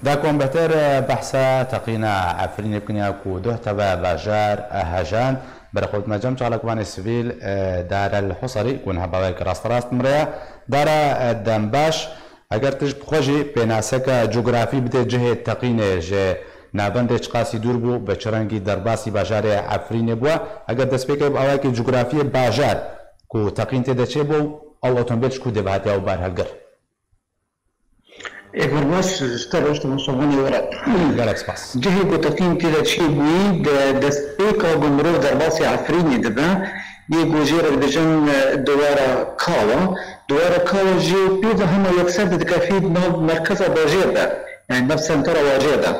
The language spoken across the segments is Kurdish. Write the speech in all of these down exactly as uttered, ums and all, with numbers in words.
Da ku em bêhtir behsa teqîna Efrînê bikin ya ku duh teve bajar hejand, berê xwe dime cem çalakvanê sivîl Darel Husarî ku niha bi awayekî rasterast miriye. Dara, dem baş. Eger tu ji xwe jî pênaseke cografî bidê cihê teqînê ji navendê çiqasî dûr bû, bi çi rengî derbasî bajarê Efrînê bûye? Eger destpêkê bi awayekî cografiyê bajar ku teqîn tê de çêbû, ew otomobîl ji ku dê ve hatiye ew barhilgir? Êvar baş, ji te re, ji temaşevanê we re. Gelek spas. Cihê ku teqîn tê de çêbûyî, di destpêka ku mirov derbasî Efrînê dibe, yê ku jê re dibêjin, e, Duwara Kawa. Duwara Kawa jê pê ve hema yekser didikefî di nav merkeza bajêr de, yanî nav sentera bajêr de.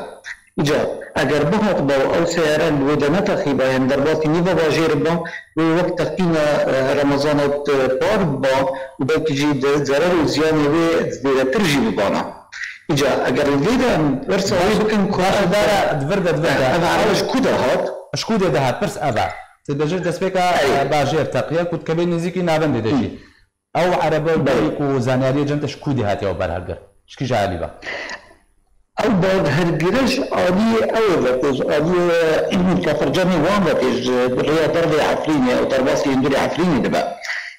Îcar, eger bihatba û ew seyare li wê de neteqîba, yan derbasî nîva bajêrê ba, wê wek teqîna, e, Remezana, e, par biba û belkî jî de zerer û ziyanê wê zêdetir jî bibana. Îcar, eger li vê de em pirsa wê bikin ku Baş e, ev, dara, di vir de, di vir e, de. Ev erebe ji ku de hat? Ji ku dê de hat? Pirs ev e. Tu dibêjî destpêka, Erê. e, bajêr teqiye ku dikeve nêzîkî navendê de jî. Ew erebe Belê. ku zanyariyê cem te ji ku dê hatiye ew berhilgir? Ji kîja alî ve? Ew berhilgire ji aliyê ew ê ve tê, ji aliyê, e, Kefircemê wan ve tê, ji rêya dervê Efrînê, ew derbasî hundirê Efrînê dibe.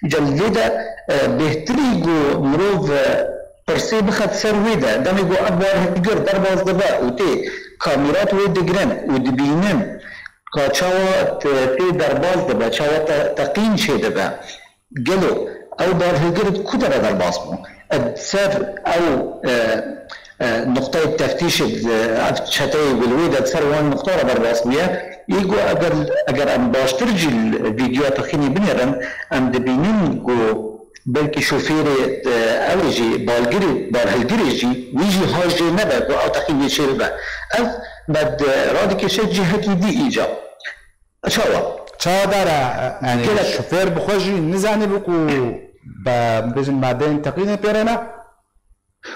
Îca li vê de, e, bêhtirî ku mirov, e, pirsê bixe di ser wê de, demê ku ev berhilgir derbas dibe û tê kamîrat wê digirin û dibînin ka çawa te-, tê derbas dibe, çawa te-, teqîn çêdibe. Gelo ew berhilgir di ku de re derbas bû? Di ser ew, e, e, nuqteyê teftîşê, e, ev çeteyê ku li wê de di ser wan nuqta re derbas bûye, yê ku eger, eger em baştir jî li vîdeoya teqînê binêrin, em dibînin ku belkî şofêrê, e, ew ê jî balgirê, berhilgirê jî, wî jî haj jê nebe ku ew teqîn wê çê bibe. Ev me di radikêşe cihekî dî îca. Çawa? Çawa dara, e, yanî Gelek. şofêr bi xwe jî nizanî bû ku be, bêjin madeyên teqînê pê re ne?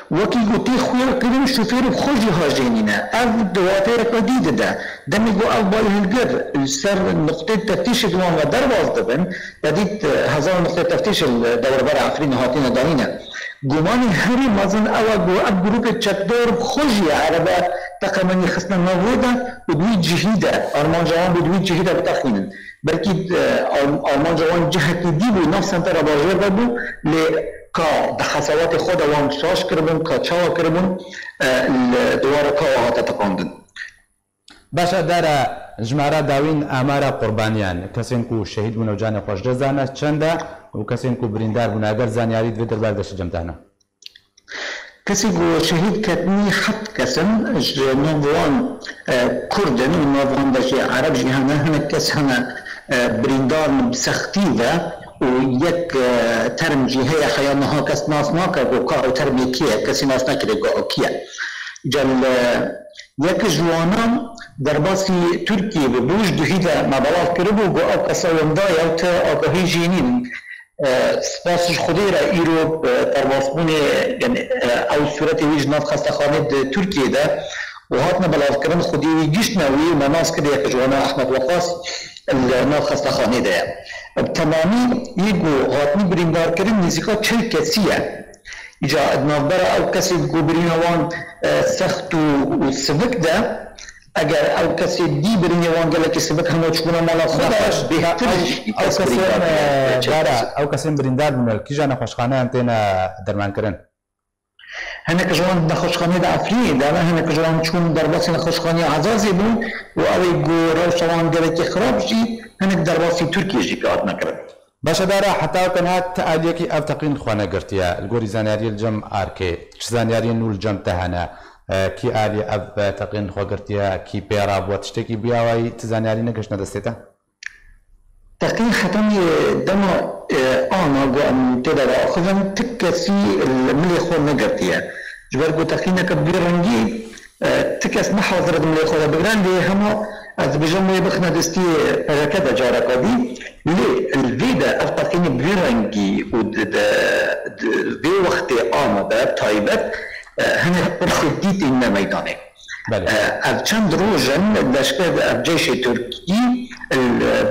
Wekî ku tê xuya kirin, şofêr bi xwe jî haj jê nîne. Ev di wateyeke dî dide. Demê ku ev berhilgir li ser nuqtê teftîşê di wan ve derbas dibin, te dît, e, hezar nuqtê teftîşê li dewrbera Efrînê hatine danîne. Gumanê herî mezin ew e ku ev grûpê çekdar bi xwe jî erebe teqemenî xistine nav wê de û di wî cihî de, armanca wan bû di wî cihî de biteqînin. Belkî, e, ar-, armanca wan cihekî dî bû, nav sentera bajêr de bû, lê ka di hesawatê xwe de wan şaş kiribûn, ka çawa kiribûn, e, li Duwara Kawa hate teqandin. Baş e, dara jimara dawîn amara qurbaniyan, kesên ku şehîd bûne û canê xwe ji dest dane, çend e û kesên ku birîndar bûne, eger zanyarî di vê derbarê de şicem te hene? Kesên ku şehîd ketinî heft kes in, ji nav wan, e, Kurd in û nav wan de jî Ereb jî hene, hinek kes hene, e, birîndar in bi sextî ve û yek, e, term jî heye, heya niha kes nas nake ku ka ew termê kê ye, kesî nas nekiriye ku ew kê ye. Îca li, e, Yek ji wana derbasî Tirkiyê bû, ji duhî de me belav kiribû, got, ew kesa winda ye û ti agahî jî nînin. E, spas ji Xwedê re îro, e, derbasbûnê, yanî, e, ew sûretê wî ji nav xestexanê di Tirkiyê de û hatine belavkirin, xwedî wî giştine wî û me nas kir yek ji wana Ehmed Weqas li nav xestexanê de ye. Bi temamî yê ku hatine birîndarkirin nêzîka çil kesî ye. Îca di navbera ew kesên ku birîna wan, e, sext û, û sivik de, eger ew kesê dî birînê wan gelekî sivik hene û çûbûne mala xwe de, Nexweş, bêhtir ew, jî ew kes kesên, birîndar bûne, e, çi dara, kes. Ew kesên birîndar bûne, li kîja nexweşxaneyan têne dermankirin? Hinek ji wan di nexweşxaneyê de Efrînê de ne, hinek ji wan çûn derbasî nexweşxaneya Ezazê bûn û ew ê ku rewşa wan gelekî xirab jî, hinek derbasî Tirkiyê jî hatine kirin. Baş e, dara, heta weke niha ti aliyekî ev teqîn xwe negirtiye. Li gorî zanyariyê li cem arkê, çi zanyariyên nû li cem te hene? E, kî aliyê ev, e, teqîn xwe girtiye, kî pê re bûye? Tiştekî bi awayî ti zanyarî negihiştine destê te? Teqîn hetanî dema, e, ana ku em tê de diaxivin, ti kesî li milê xwe negirtiye. Ji ber ku teqîneke bi vî rengî, e, ti kes ne hazir e di milê xwe de bigire, lê hema ez dibêjim wê bixine destî P J K de careka dî. Lê li vê de ev teqînê bi vî rengî û di, di, di vê wextê ana de taybet, e, hinek pirsê dî têne meydanê. Belê. E, ev çend roj in leşker, ev ceyşê Tirkî, e,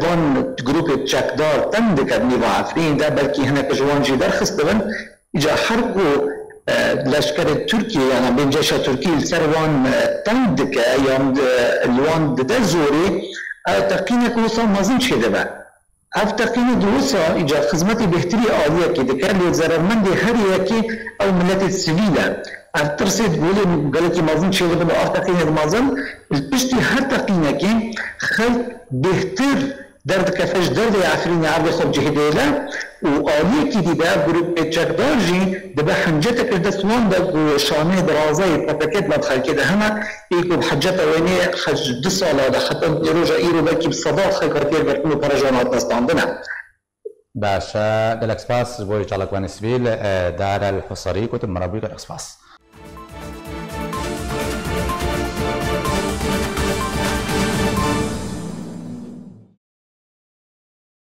van grûpê çekdar teng dike di nêva Efrînê de, belkî hinek ji wan jî derxistibin. Îca her ku, leşkerê Tirkiyê, yana bên ceşa Tirkî li ser wan teng dike yan li wan dide zorê, ew teqînek wisa mezin çêdibe. Ev teqînek di wisa îcar xizmetê bêhtirî aliyekê dike, lê zerermendê her yekê ew miletê sivîl e. Ev tirsê di golê gelekî mezin çêdibin û ev teqînek mezin li piştî her teqînekê xelk bêhtir derdikeve ji derdê Efrînê erdê xwe bi cihê dihêle û aliyekî dî de grûpê çekdar jî dibe hinceteke li dest wan de ku şanê dirazayê P P K di nav xelkê de hene, ê ku bi hiceta wênê ji du sala de heta vê roja îro belkî bi sedan xelk hatiye girtin û pere ji wan hatine standine. Baş e, gelek spas ji bo çalakvanê sivîl, e, Dar el Husarî gotin, me re bû gelek spas.